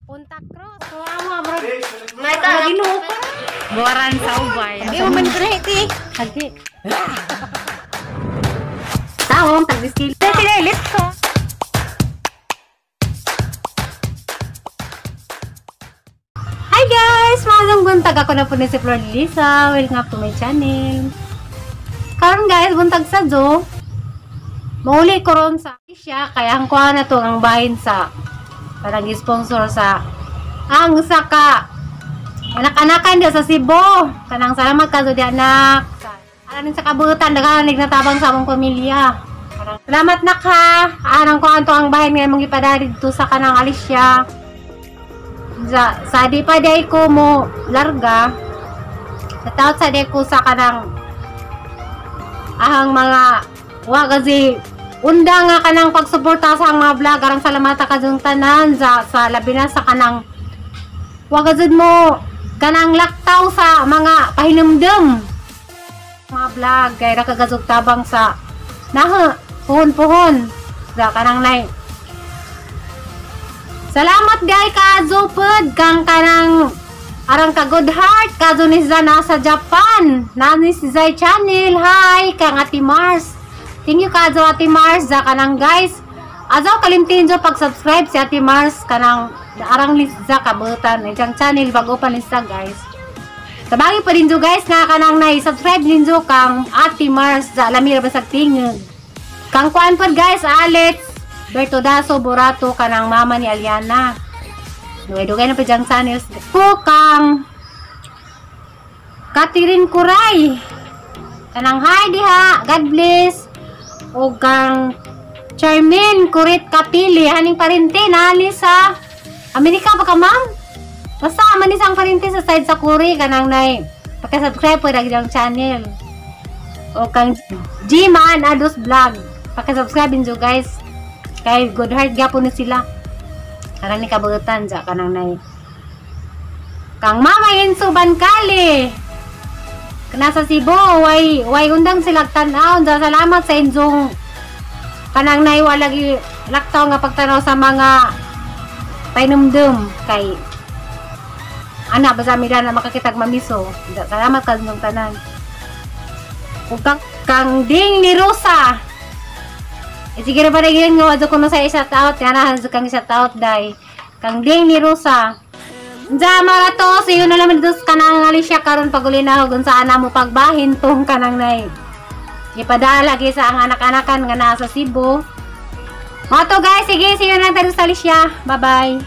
Punta Cruz. Ginoo ko. Buwaran sa ubay. Di mo man kreti. Hagi. Taong tagdiskil. Sige, let's go. Hi guys! Magandang buntag, ako na po ni si Flor Lisa. Welcome up to my channel. Karon guys, buntag sa do. Mauli ko ron sa siya kaya ang kuha na to ang bahin sa parang sponsor sa ang saka anak-anakan dia sa Cebu. Kanang salamat ka di anak. Aran sa kabutan daghan natabang sa among pamilya. Salamat nak ha. Anang kuha to ang bahin nga imong gipadali dito sa kanang Alicia. Sa di pa day ko mo larga. Sa taot sa day ko sa kanang ahang mga wa kasi unda nga kanang pagsuporta sa mga vlog. Arang salamata ka dun tanan sa labi na sa kanang wa gazud mo kanang laktaw sa mga pahinumdum mga vlog kay ra kagazug tabang sa naha puhon-puhon sa kanang nay. Salamat gay ka pud kang kanang arang ka good heart kazo ni sa nasa Japan nani si Zay channel. Hi kang Ate Mars. Thank you kazo Ate Mars za kanang guys. Azaw kalimtin jo pag-subscribe si Ate Mars kanang arang lista kabutan ijang channel bago pa lista guys. Tabagi pa din jo guys nga kanang nai-subscribe din jo kang Ate Mars za lamira basag tingog. Kang kuan pod guys Alex Bertodaso Borato kanang mama ni Aliana. Dugay-dugay na pa diyang channels ko kang Catherine Kuray. Kanang hi diha, God bless. O kang Charmaine Kurit Kapili haning parente nali sa Amerika pa ka ma'am? Basta man ni sang parente sa side sa Kuri kanang nay. Paki-subscribe po diyang channel. O kang G-Man Ados Vlog. Paki-subscribe din jo guys. Kay good heart gyapon ni sila. Kanang ni kabutan ja kanang nay. Kang Mama Enzo Bancali. Nasa Cebu, way undang sila tan-aw. Salamat sa inyong kanang nay wala gi laktaw nga pagtanaw sa mga painumdum kay ana basta mi na makakitag mamiso. Salamat ka inyong tanan. Ug kang Ding ni Rosa. Sige ra ba daghan nga wadto kuno sa shout out yana kang shout out dai. Kang Ding ni Rosa. Unsa mara to siyo na naman dito kanang Alicia karon paguli na og unsa ana mo pagbahin tong kanang nay. Gipadala gi sa ang anak-anakan nga naa sa Cebu. Mato guys, sige siyo na tayo sa Alicia. Bye-bye.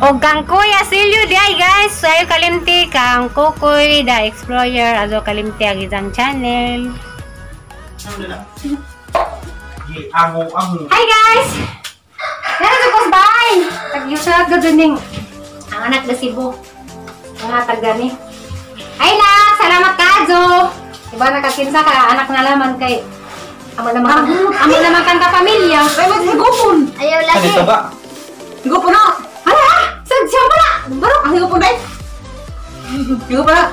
Og kang Kuya Silio di ay guys, ayo kalimti kang Kukoy the Explorer azo kalimti ang isang channel. Ango. Hi guys! Nasa ko bye. Tag-usa ka ning ang anak na Cebu. Mga taggani. Ay nak, salamat kazo. Diba nakakinsa ka anak na laman kay amo naman kang kapamilya. Ay maghigupon. Ayaw lagi. Ano ba? Higupon na. Ala, sa siya pala. Baro, ang higupon dai. Higupon na.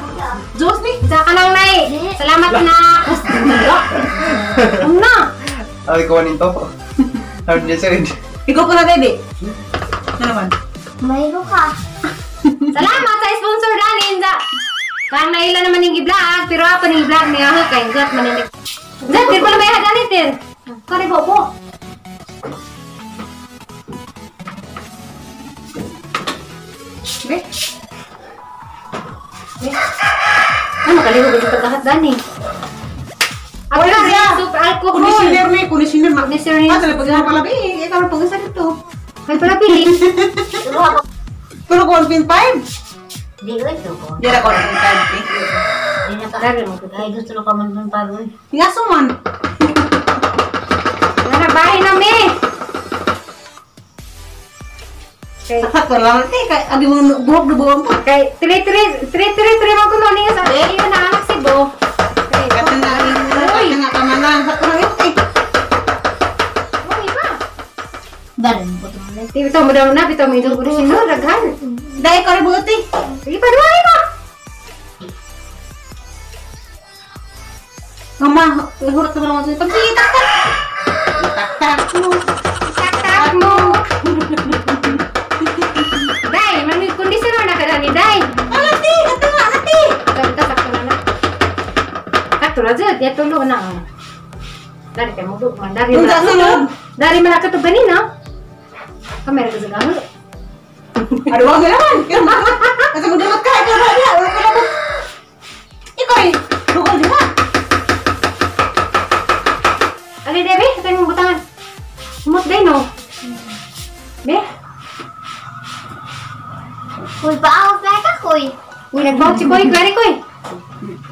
Diyos ni. Sa kanang nay. Salamat na. Una. Ay, kuha nito. Hard niya sir. Higupon na dai. Ano naman? Mayro ka. Salamat sa sponsor danin sa kang naila naman yung i-vlog, pero ako ning i-vlog niya ha kay gat maninig. Zat, dir pala may haganit dir. Kare bobo. Be. Be. Ano kaligo ko pagkahat dani. Ako Wala siya. super alcohol. Conditioner ni, conditioner ma. Conditioner ni. Ah, talaga pag pala be, ikaw pag isa dito. Kay pala pili. Pero 1.5. Di ko ito ko. Di ra ko 1.5. Di na ka. Ay gusto ko man pang pagod. Nga suman. Nara bahay na mi. Kay Sakto lang te kay agi mo buhok dubuon pa. kay 3 3 3 3 3 man kuno niya sa iyo na anak Cebu. Kata na Uy. kata na kamanan sakto lang ito eh. Oh, iba. Barin ko to man. Di bitaw mo daw na bitaw mo idol ko sino daghan. Dai ko rin buti. Sige pa duha ba. Mama, hurot naman ako. Pag sige, tak tak. Tak tak mo. Tak tak mo. tulo na. Oh. Dari kay mo man dari man. Dari man ka to ganina. Kamera ka sa gamo. Aduh, wag naman. Kasi mo dulot ka, ikaw na. Ikaw, dugol diha. Ali Debbie, ito yung butangan. Humot din, no? Be? Kuy, paawag na ka, kuy. Uy, nagbaot si Kuy. Klari, Kuy.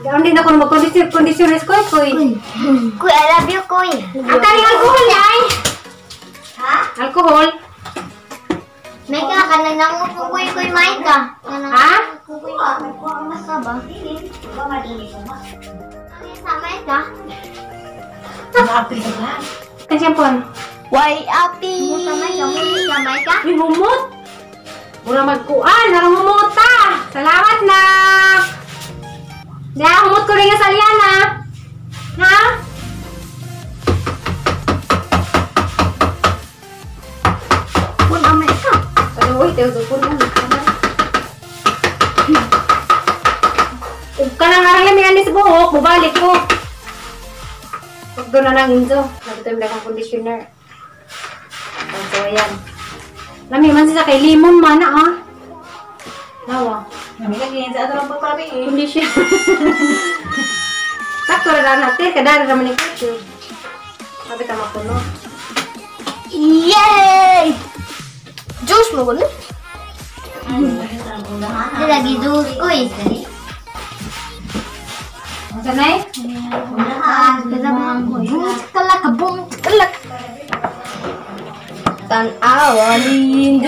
Gawin din ako na mag-conditioners, Kuy, Kuy. Kuy, I love you, Kuy. Ang karing alcohol, ay! Ha? Alcohol. May ka, kanang nangupong kuy, Kuy, may ka. Ha? Kuy, mas ka ba? Sama ka? Kansyampon. Why, api? Kamay ka? Uy, humot! Mura magkuan, narang humot ta! Salamat na! Diya, humot ko rin yung salyan, ha? Ha? Kun, amay ka. Ano, uy, tayo dupon na. Huwag ka nang arang lamian sa buhok, bubalik ko. Huwag doon na lang, Inzo. Nagito yung lakang conditioner. So, ayan. Lami man siya kay limon man, ah. Nawa. Lami lagi sa ato lang pagpabi eh. Conditioner. Sakto ra natin, kadara naman ni Kucho. Sabi tama ko, no? Yay! Juice mo ko, no? Hindi lagi juice ko eh. Ang sanay? Boom, kalaka, boom, kalaka. Tan-awalin.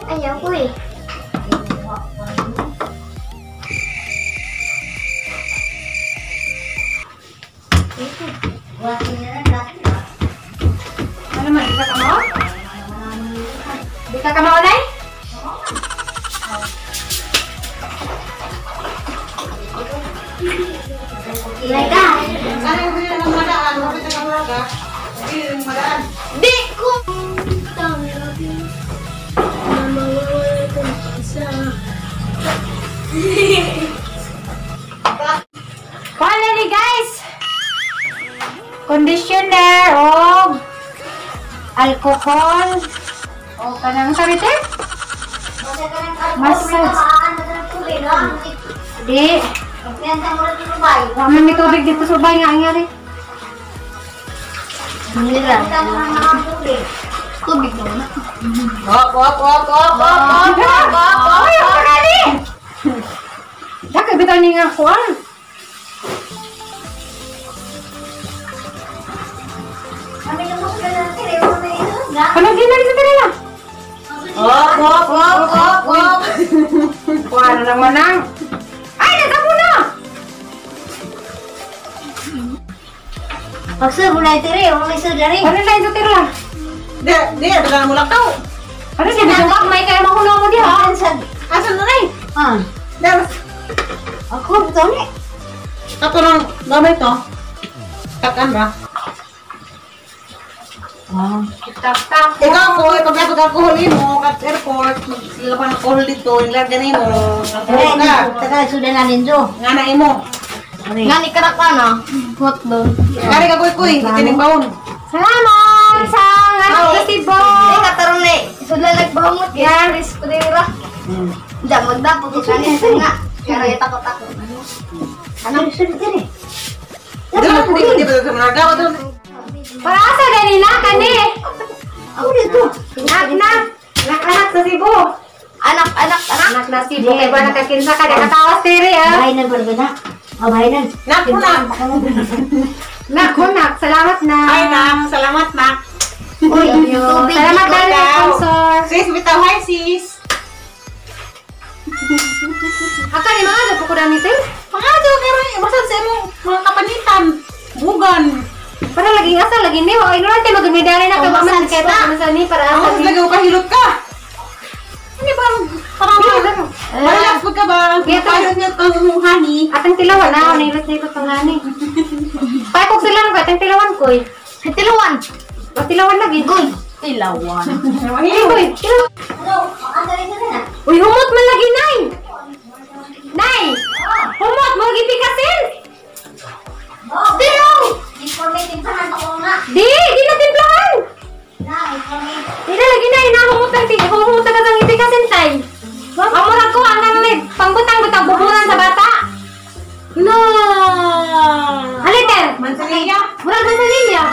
Ayaw ko eh. Ano man, di ka kamao? Di ka kamao, Nay? Laika. Sana yung hindi na madaan, bakit na kamulaga? Hindi yung madaan. Di ko! Finally, guys! Conditioner o alcohol o kanang sabi te? Massage. Di. Wala man may tubig dito sa ubay nga ang yari. Tubig naman. Hop, hop, hop, hop, hop, hop, hop, hop. Ay, ang kali! Daka, bitaw niya nga kuwan. Ano din na rin sa kanila? Hop, hop, hop, hop, hop. Kuwan na naman ang... Ay, nagkapo na! Magsur, wala ito rin. Wala may sur rin. Ano na ito tira? Di, di, ada na mulak tao. Ano siya? Bisang may kaya mahunaw mo diha. Asan na rin? Ah. Dar. Ako, ito ni. Kato lang, gamay to. Kakan ba? Ah. Tak, tak. Ikaw ko, pag alkohol mo, kat airport, sila pa ng alkohol dito, nilarga na mo. Eh, taga sudah na ninyo. Nga na imo. Nga ni karak na. Hot dog. Kari ka kuy kuy, itining baon. Salamat sa anak sa Cebu. Eh, kataron na eh. Sudah nagbahumot. Yeah. Chris Pereira. Hindi, magdapot ko kanin nga. Pero takot-takot. Ano? Sudah din eh. Di ba sa mga gawa doon? Para asa ganina kani? Ako dito. Nak nak. Anak anak sa Cebu. Anak, anak, anak. Anak na Cebu kay ba nakakinsa ka nakatawas diri ah. Bahay na barga na. Oh, bahay na. Nak ko nak. Nak ko nak, salamat na. Ay nak, salamat nak. Uy, tubig. Salamat dahil sa sponsor. Sis, bitaw, hi sis. Aka ni mga po ko dami sis. Pangadyo kay basta sa imong mga kapanitan. Bugan. Para laging asa lagi ni wa ignorante magmidari na ka ba man kay ta sa ni para asa Ako ni. lagi kahilot ka. Ano ba? Parang relax ka ba? Kaya niya kang imong honey. Atang tilawan na nilot nilot ang hani. Paikog sila ko atang tilawan ko. Tilawan. Tilawan lagi. Goy. Tilawan. Ay, goy. Tilawan. Uy, humot man lagi, Nay. Nay! Humot mo lagi pikasin. Tilaw. Di, di na timplahan. Di na lagi, Nay. Nahumot ang humot na kasang ipikasin, tay. Amurag ko ang kanang pangbutang-butang bubunan sa bata. No! Haliter. Mansanilla. Murag mansanilla.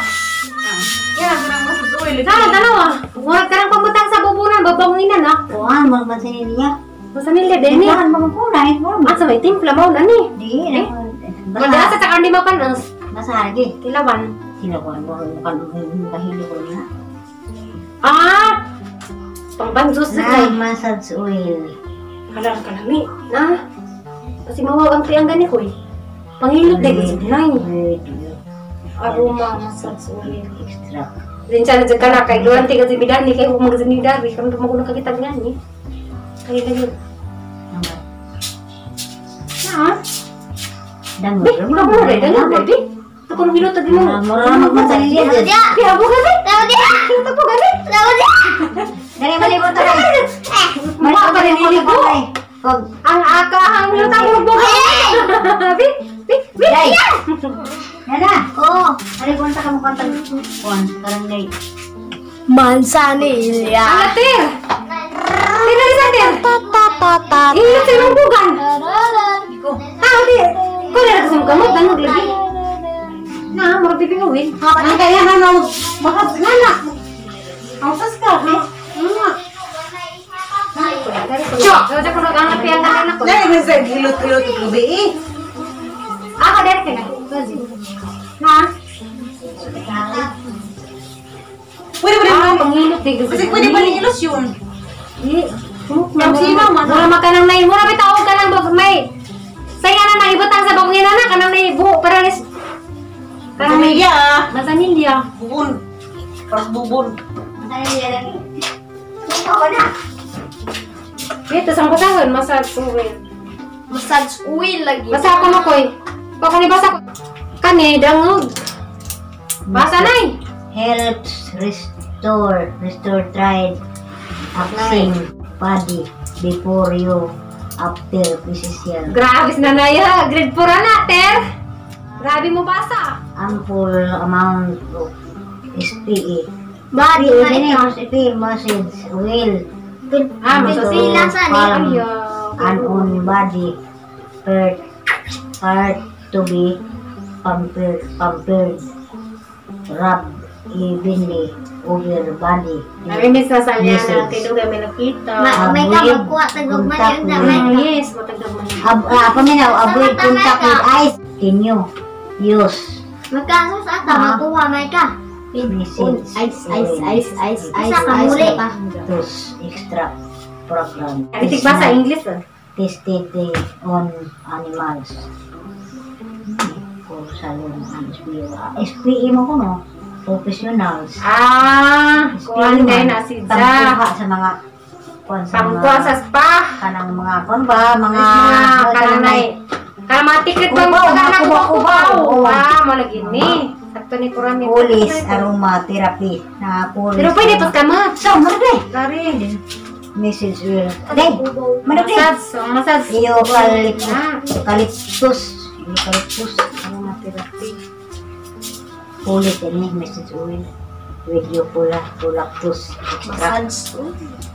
Yan, ang massage oil. Tama, tanawa. Murag ka ng pambutang sa bubunan, babangin na. Kuan, mga mansanilla. Mansanilla, Benny. Kuan, mga kulay. Ah, sa may timpla mo, nani. Di, Eh? Wala sa tsaka hindi mapanos. Nasa lagi. Tilawan. Sila ko, kahilo ko niya. Ah! Pangbansos sa Na, kay. massage oil. Kalang kalami. Na. Kasi mawag ang tiyang gani ko eh. Pangilot dahil sa dinay. Aroma, massage oil. Extract. Rinsa na dyan ka na kay Durante kasi bidani kay huwag magsinidari. Kami pa nakakita nga ni. Kaya lagi. Na? Dango. Be, ikaw mo rin. Dango, baby. Ito ko nung hilot mo. Mura na magmansanilla. Tawag dia. Kaya mo gani. Tawag dia. Ito po gani. Tawag dia. Dali, malibot tayo. Mukha pa rin iligo. Pag, Ang akahang hilot ang buga. Bi, bi, bi. Day! Nana! Oh. Dali, kung sa kamukha tag... Kuan, karang day. Mansanilla. Ang latir. Tira rin sa tir. Ihilot sa imong bugan. Tao di. Ko na sa kamot dangog lagi. Na, murag bibingawin. Ang kaya na na, makas na na. Ang sas ka, ha? Chok! So, ko nag ang piang na ko. Dahil may sa hilot-hilot ito, gabi eh. Ako dere kay na. Na. Pwede ba Ah, rin pangilot di. Kasi pwede ba rin ilusyon? Di. Ang sino man? Mura makanang nay, mura bitaw ka nang bag may. Saya na nang ibutang sa bagong na kanang may buho para nis. Kanang may Mansanilla ah. mansanilla. Bubon. Parang bubon. Mansanilla lang. Ako na. Dito sa basahon massage oil. Massage oil lagi. Basa ko makoy. Pag ni basa ko. Kani dangog. Basa nay. Helps restore dried axing body before you after physician. Grabe na naya, grade 4 na, ter. Grabe mo basa. Ample amount of SPE. Body SPE, na din ito. eh, SPE massage oil. Ah, massage. Sila sa ni. Palm Ayaw. and on body part to be pampered, rub evenly over body. Namimiss na sa niya na Message. kay Dugay may nakita. May ka magkuha tagugman yun na may ka. Yes, matagdagman. Paminaw, avoid Tama, tama contact ka. with eyes. Can you use Magkaso sa ata magkuha may ka. message Ice, ice, ice, ice, ice, Isa ka ice muli. pa. to extract program? Aritig ba sa English? Ah? Tested on animals. For salon and SPE. SPE mo ko no? Professionals. Ah, kuan din na si Ja. Pangkuha sa mga kuan sa Pangkuha mga sa spa. kanang mga kuan ba mga Kanang kanang mga tikrit bang Kubaw, kanang mga kubaw-kubaw. kubaw. Ah, mo lagi ni. Sakto ni Kurami. Pulis aromatherapy na pulis. Pero pwede pas kamot. So, marde. Sorry. Message will. Day, marde. Massage, oh, massage. Eucalyptus. Ah. Eucalyptus. Eucalyptus. Aromatherapy. Pulis ini message oil with eucalyptus extract. Massage oil.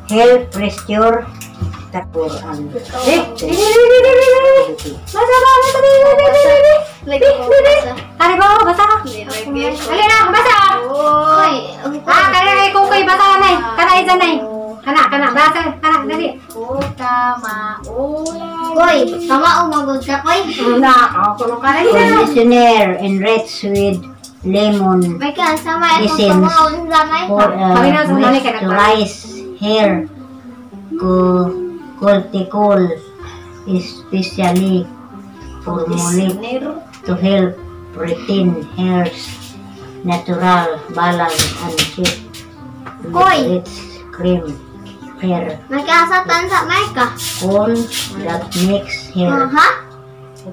Help restore for and Eh, di, di, di, di, di, di, di. Basa ba? Basa, di, di, di, di, di, di. Lagi Di, ko di, di. basa. Kari ba? Basa ka. Dali na, basa. Oy, Ah, kari kay Kukoy, basa ka na. Kana isa na. Kana, kana, basa, kana, dali. Koy, tama o magod ka, Koy. Na, ako nung kana dali na. Conditioner enriched with lemon May ka, sama akong Essence. tama o may for Kami na, sumali ka na. moisturize hair. Cortical especially formulate to help retain hair's natural balance and shape. Koy. Rich cream hair May ka sa tansa, may ka. cool that makes hair Ha?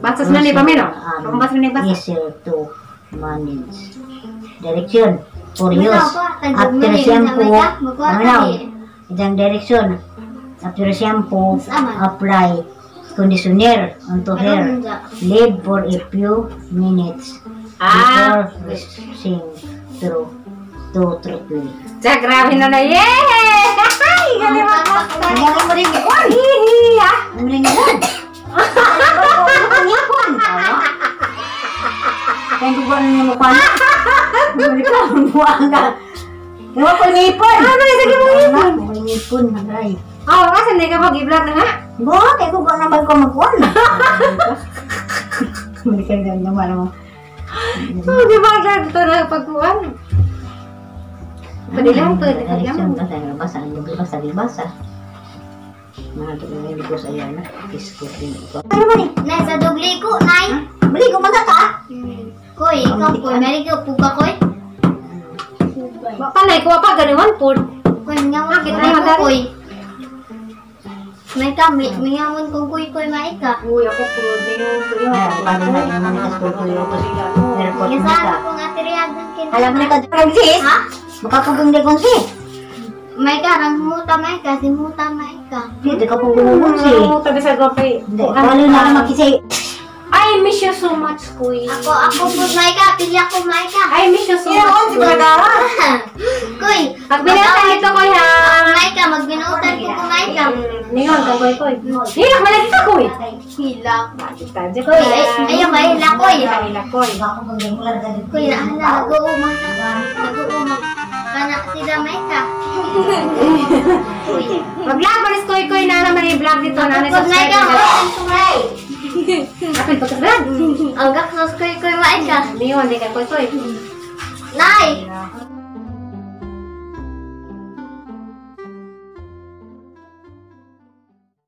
Basa na ni Pamela. um, Kung basa ni basa. easier to Manage. Direction. For use. After shampoo, ano? Itang direction. After shampoo, apply conditioner onto hair. Leave for a few minutes Ah. before rinsing through to thoroughly. Sa grabe na na. Yay! Ay, galing mo. Ang galing mo rin ipon! Hihi, ah. Ang rin ipon! Ang ipon! Kaya ko ba niya mukha na? Bumili ka, buwang ka. Ewan ko ng ipon! Ah, bali, sige mo ipon. Ako ng ipon, aray. Oh, asa hindi ka mag-vlog na nga? Bo, kaya ko ba naman ko magkuhan? Bumili ka na naman mo. Oh, di ba vlog ito na pagkuhan? Padilang to, Direksyon ba? Basa, basa, basa. Mga tuloy ko sa iya na. Kisko din ko. Ano ba ni? Nay, sa dugli ko, nay. Bali ko mga ka. Koy, ikaw koy, maligo po ka koy. Wa pa na, ikaw pa gani one fourth. Koy, mingamon Bakit ko na, ko madari? koy. May ka, mingamon ko koy koy maika. Uy, ako po, din Ah, paano na yung mga kaskulo ko? Airport na Kasama ka. ko nga tiriyagan kin. Alam mo na ka, Francis? Ha? Makakagong de konsi. May ka, rang muta may ka, simuta may ka. Hindi ka po gumugonsi. Tabi sa gopay. Hindi, walo na lang makisi. I miss you so much, kuy. Ako, ako po may ka, pilya ko may ka. I miss you so Kaya much, si kuy. Balagara. Koy, Pagbinutan ito, kuy, ha? May ka, magbinutan ko ko may ka. Ningon ka, kuy, kuy. Hilak, malagi ka, kuy. Hilak. Tadya, Koy, ay, ayaw, may hilak koy. Hilak, kuy. Koy, nahala, nag-uumang, nag-uumang. Kana sila may ka. Koy. Mag-vlog pa rin, kuy, kuy, na naman yung vlog dito. Na, Pag may ka, subscribe. oh, Apil, pagka-vlog. Ang gaksos koy koy may ka. Ningon, di ka, kuy, kuy.